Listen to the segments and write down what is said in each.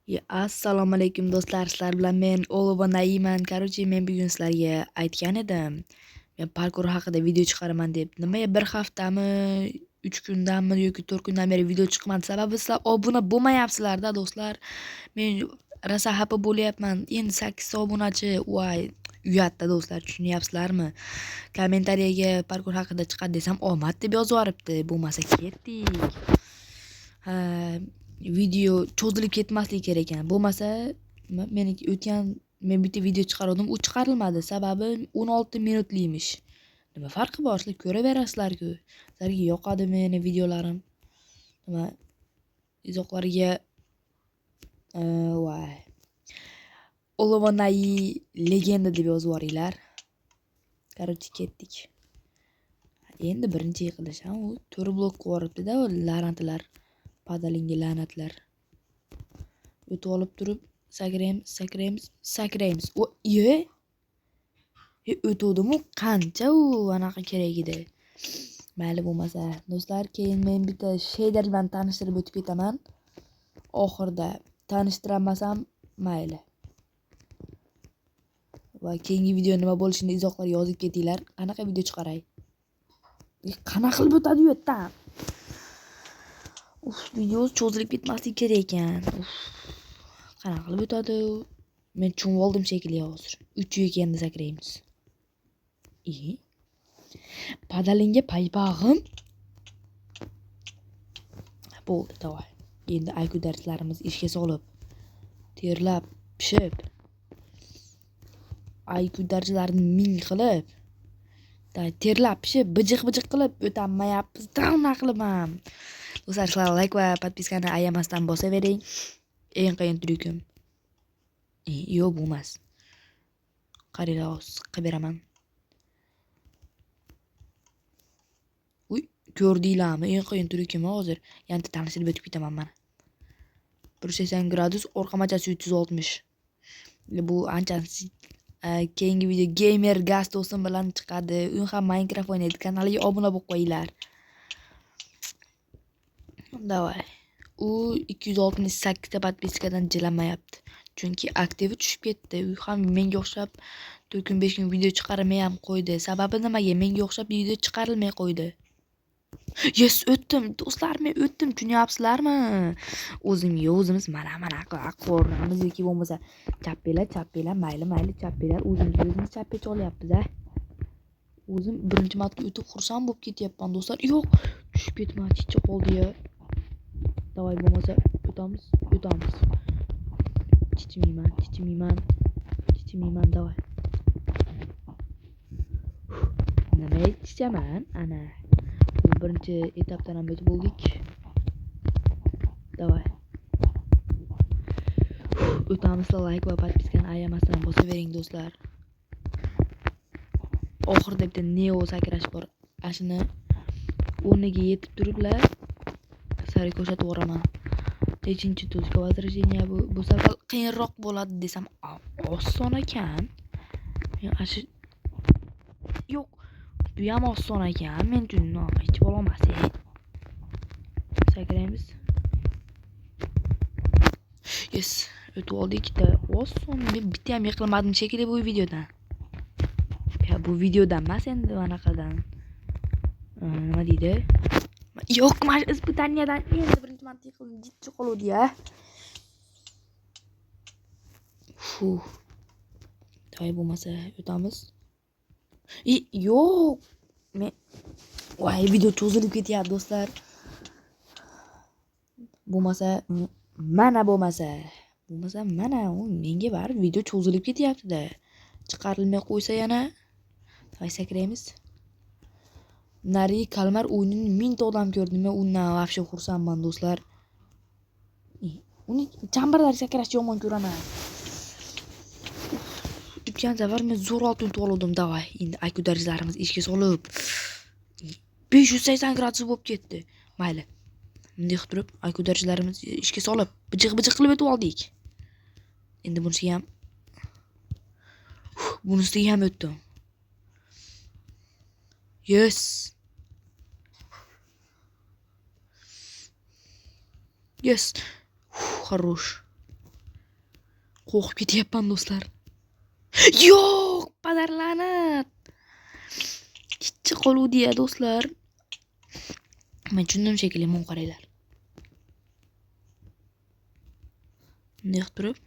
Assalomu alaykum do'stlar, sizlar bilan men Olova Naiman. Короче, men bugun sizlarga aytgan edim. Men parkur haqida video chiqaraman deb. Nimaga bir haftami, 3 kundanmi yoki 4 kundan beri video chiqmadi? Sababi sizlar obuna bo'lmayapsizlar-da do'stlar. Men rosa xafa bo'lyapman. Endi 8 ta obunachi, voy, uyatda do'stlar, tushunyapsizlarmi? Kommentariyaga parkur haqida chiqadi desam, omad deb yozib yuboribdi. Bo'lmasa ketdik. Ha, video cho'zilib ketmasligi kerak ekan. Bo'lmasa, meniki o'tgan men bitta video chiqargandim, u chiqarilmadi. Sababi 16 minutlikmish. Nima farqi bor? Sizlar ko'raverasizlar-ku. Sizlarga yoqadi meni videolarim. Nima izohlarga voy. Olovanai legenda deb yozib yuboringlar. Короче, ketdik. Endi birinchi yiqilish, ha, u 4 blok qo'yibdi-da, u la'natlar. Padalinga la'natlar. O'tib olib turib sakraymiz, sakraymiz, sakraymiz. O, iye. O'tuvdimu? Qancha u anaqa kerak edi. Mayli bo'lmasa, do'stlar, keyin men bitta shader bilan tanishtirib o'tib ketaman. Oxirida tanishtirolmasam mayli. Va keyingi video nima bo'lishini izohlarga yozib ketinglar. Qanaqa video chiqaray? Qanaqa qilib o'tadi u yerdan? Uf, video cho'zilib ketmasligi kerak ekan. Uf. Qanaqa qilib o'tadi? Men tushunib oldim shekilli hozir. 3 ekanda sakraymiz. Padalinga paypog'im. Bo'ldi, давай. Endi IQ darslarimiz ishga solib, terlab, pishib, IQ darajalarini 1000 qilib, terlab, pishib, bijiq-bijiq qilib o'tolmayapmiz. Nima qilib ham. Do'stlar, sizlar like va подписка ni ayamasdan bosavering. Eng qiyin tryukim. Yo'q, bu emas. Qaranglar, hozir qilib beraman. Uy, ko'rdinglarmi? Eng qiyin tryukim hozir. Yana tanishtirib o'tib ketaman mana. 180 gradus, orqa machasi 360. Bu ancha keyingi video Gamer Gas do'stim bilan chiqadi. U ham Minecraft o'ynaydi. Kanaliga obuna bo'lib qo'yinglar. Давай. U 268 ta подписка dan jilamayapti. Chunki aktivi tushib ketdi. U ham menga o'xshab 4 kun 5 kun video chiqarmay ham qo'ydi. Sababi nimaga? Menga o'xshab video chiqarilmay qo'ydi. Yes, o'tdim. Do'stlar, men o'tdim. Tushunyapsizlarmi? O'zimga o'zimiz mana qo'ramiz yoki bo'lmasa chappanglar, chappanglar, mayli, mayli, chappanglar. O'zimizga o'zimiz chappa cholyapmiz-a. O'zim birinchi marta o'tib xursand bo'lib ketyapman, do'stlar. Yo'q, tushib ketmadi, chicha qoldi-ya. Давай bo'lmasa o'tamiz, o'tamiz. Chichmayman, chichmayman. Chichmayman, давай. Nima chichaman? Ana. Bu birinchi etapdan ham o'tib bo'ldik. Давай. O'tamiz, like va подписка ni ayamasdan bosavering do'stlar. Oxirida bitta neo sakrash bor. Ashuni o'rniga yetib turiblar. Sari ko'rsatib yuboraman. Nechinchi точка возрождения bu safar qiyinroq bo'ladi desam, oson ekan. Men ashu yo'q, bu ham oson ekan. Men uchun hech bo'lolmas. Sakraymiz. Yes, o'tib oldik. Oson. Men bitta ham yiqilmadim shekilli bu videodan. Ya bu videodan emas endi anaqadan. Nima deydi? Yo'q, mana испытания dan endi birinchi marta yiqildim, jiddiy qoluvdi-ya. Fu. Давай bo'lmasa o'tamiz. Yo'q. Men voy, video cho'zilib ketyapti do'stlar. Bo'lmasa mana bo'lmasa. Bo'lmasa mana u menga baribir video cho'zilib ketyapti-da. Chiqarilmay qo'ysa yana. Давай sakraymiz. Narigi kalmar o'yinini 1000 ta odam ko'rdi. Men undan вообще xursandman do'stlar. Uni chambarlar sakrashni yomon ko'raman. O'tgan safar men zo'r oltin oldim. Давай, endi IQ darajalarimiz ishga solib 580 gradus bo'lib ketdi. Mayli. Bunday qilib turib IQ darajalarimiz ishga solib bijiq-bijiq qilib o'tib oldik. Endi bunisiga ham bunisiga ham o'tdim. Yes. Yes. Хорош. Qo'rqib ketyapman do'stlar. Yo'q, padarlanat. Kichik qoluvdi-ya do'stlar. Men tushundim shekilli, mana qaranglar. Bunday qilib turib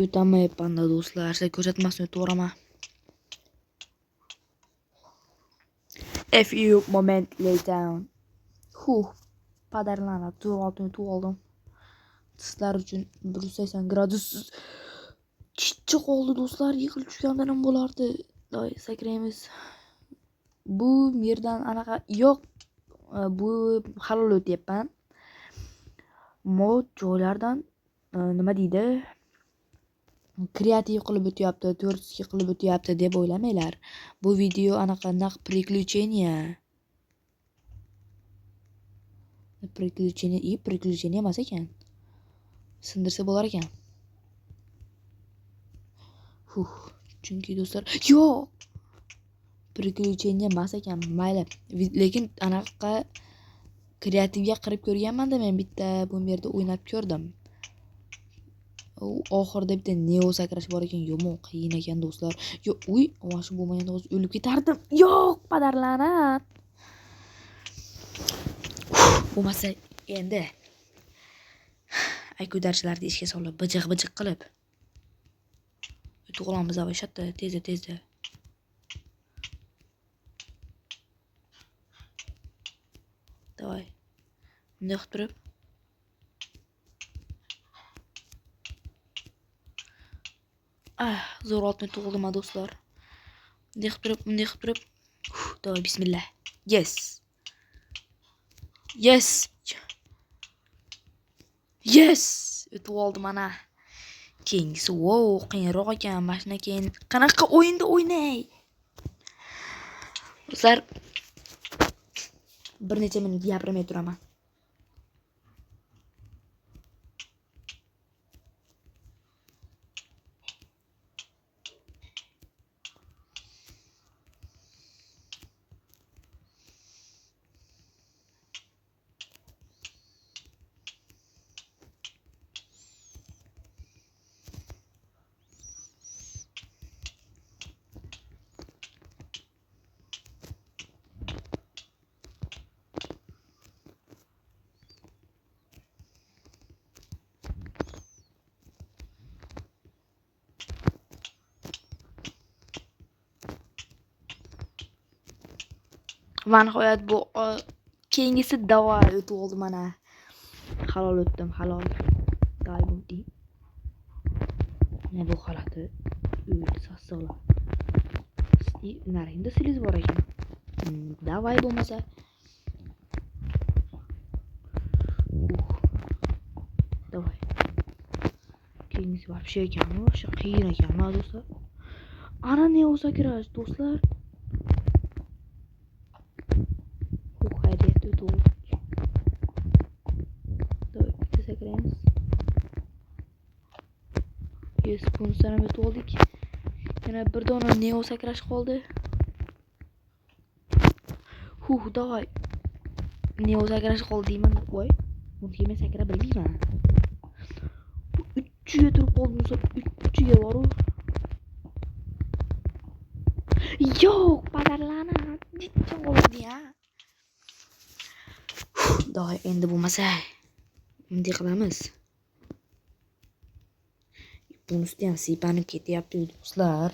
o'tamayapman-da do'stlar. Sizlar ko'rsatmasdan o'taveraman. A few moment later. Huh, padarlanat, zo'r o'tib oldim. Sizlar uchun 180 gradus chicha qoldi do'stlar. Yiqilib tushgandan ham bo'lardi. Doy sakraymiz. Bu yerdan anaqa yo'q, bu halol o'tyapman. Mod joylardan nima deydi? Kreativ qilib o'tyapti, творческий qilib o'tyapti deb o'ylamanglar. Bu video anaqa naq приключение. Приключение, приключение emas ekan. Sindirsa bo'lar ekan. Huh, chunki do'stlar, yo'q. Приключение emas ekan, mayli. Lekin anaqa kreativga kirib ko'rganman-da men bitta bu yerda o'ynab ko'rdim. U oxirida bitta neo sakrash bor ekan, yomon qiyin ekan do'stlar. Yo, uy, mana shu bo'lmaganda hozir o'lib ketardim. Yo'q, padarlanat. Bo'lmasa endi IQ darslarni ishga solib, bijiq-bijiq qilib o'tib olamiz, avashatda, tezda tezda. Давай. Bunday qilib turib. Ah, zo'r oltin tug'ildim do'stlar. Bunday qilib turib, bunday qilib turib. Давай, bismillah. Yes. Yes. Yes! O'tib oldim ana. Keyingisi, wow, qiyinroq ekan. Mashina keyin qanaqa o'yinda o'ynay? Do'stlar, bir necha minut gapirmay turaman. Va nihoyat bu keyingisi davay o'tib oldim mana. Halol o'tdim, halol. Davay bu. Ne bu holati? Sassiqlar. Narig'inda siliz bor ekan. Davay bo'lmasa. Davay. Keyingisi вообще ekan, вообще qiyin ekan, do'stlar. Ana ne olsa kerak, do'stlar. Yes, bunisidan ham o'tib oldik. Yana bir dona neo sakrash qoldi. Huh, davay. Neo sakrash qoldi deyman. Voy, buni men sakra bilmayman. 3-ga turib qoldim, 3-ga boru. Yo'q, padarlanat. Jicha qoldi-ya. Davay, endi bo'lmasa bunday qilamiz. Bunisi ham siypanib ketyapti do'stlar.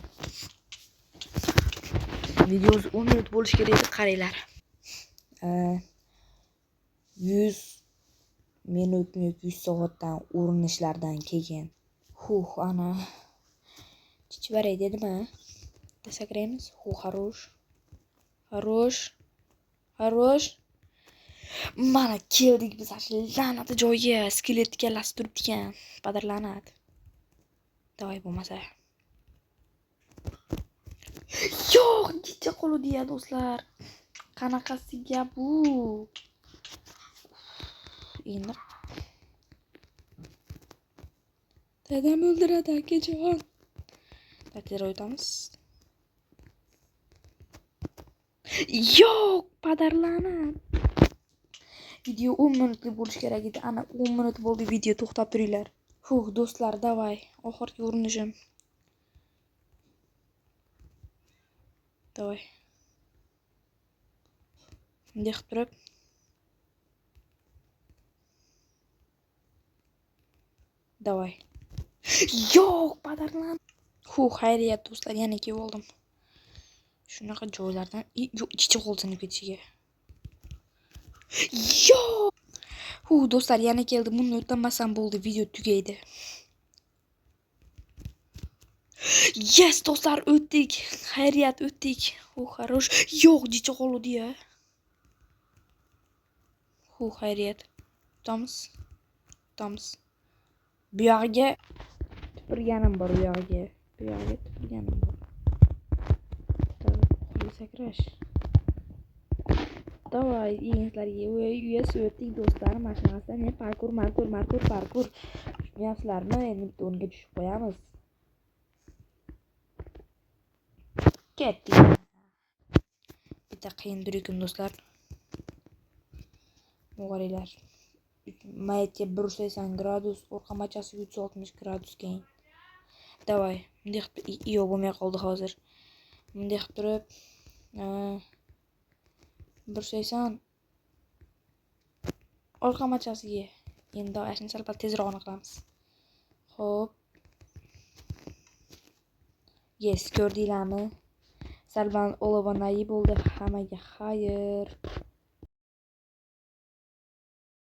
Videosi 10 minut bo'lishi kerak edi, qaranglar. 100 minutmi yoki 100 soatdan urinishlardan keyin. Huh, ana. Chichvaray dedim-a. Sakraymiz. Huh, хорош. Хорош. Хорош. Mana keldik biz shu la'nati joyga. Skelet kallasi turibdi ekan. Padarlanat. Davay bo'lmasa. Yo'q, jicha qoldi-ya do'stlar. Qanaqasiga bu? Endi dadam o'ldiradi akajon. Tezroq o'tamiz. Yo'q, padarlanat. Video 10 minutlik bo'lishi kerak edi. Ana 10 minut bo'ldi video, to'xtab turinglar. Huh, do'stlar, давай. Oxirgi urinishim. Давай. Bunday qilib turib. Давай. Yo'q, padarlan. Huh, xayriyat do'stlar, yana kelib oldim. Shunaqa joylardan yo'q, ichki qo'l sinib ketishiga. Yo'q. Huh, do'stlar, yana keldim. Buni o'tamasam bo'ldi, video tugaydi. Yes, do'stlar, o'tdik. Xayriyat, o'tdik. Huh, хорош. Yo'q, jicha qoldi-ya. Huh, xayriyat. O'tamiz. O'tamiz. Bu yog'iga tupurganim bor, bu yog'iga. Bu yog'iga tupurganim bor. Sakrash. Давай, sizlarga uyga o'tdik do'stlar. Mana shunaqasidan men parkur, markur, markur, parkur. Tushunyapsizlarmi? Endi bitta o'rniga tushib qo'yamiz. Ketdik. Bitta qiyin tryukim do'stlar. Qaranglar. Mayitga 180 gradus, orqa machasiga 360 gradus keyin. Давай. Bunday qilib, yo'q, bo'lmay qoldi hozir. Bunday qilib turib, 180 orqa machasiga. Endi ashuni sal-pal tezroqini qilamiz. Xo'p. Yes, ko'rdinglarmi? Salman Olovanayi bo'ldi. Hammaga xayr.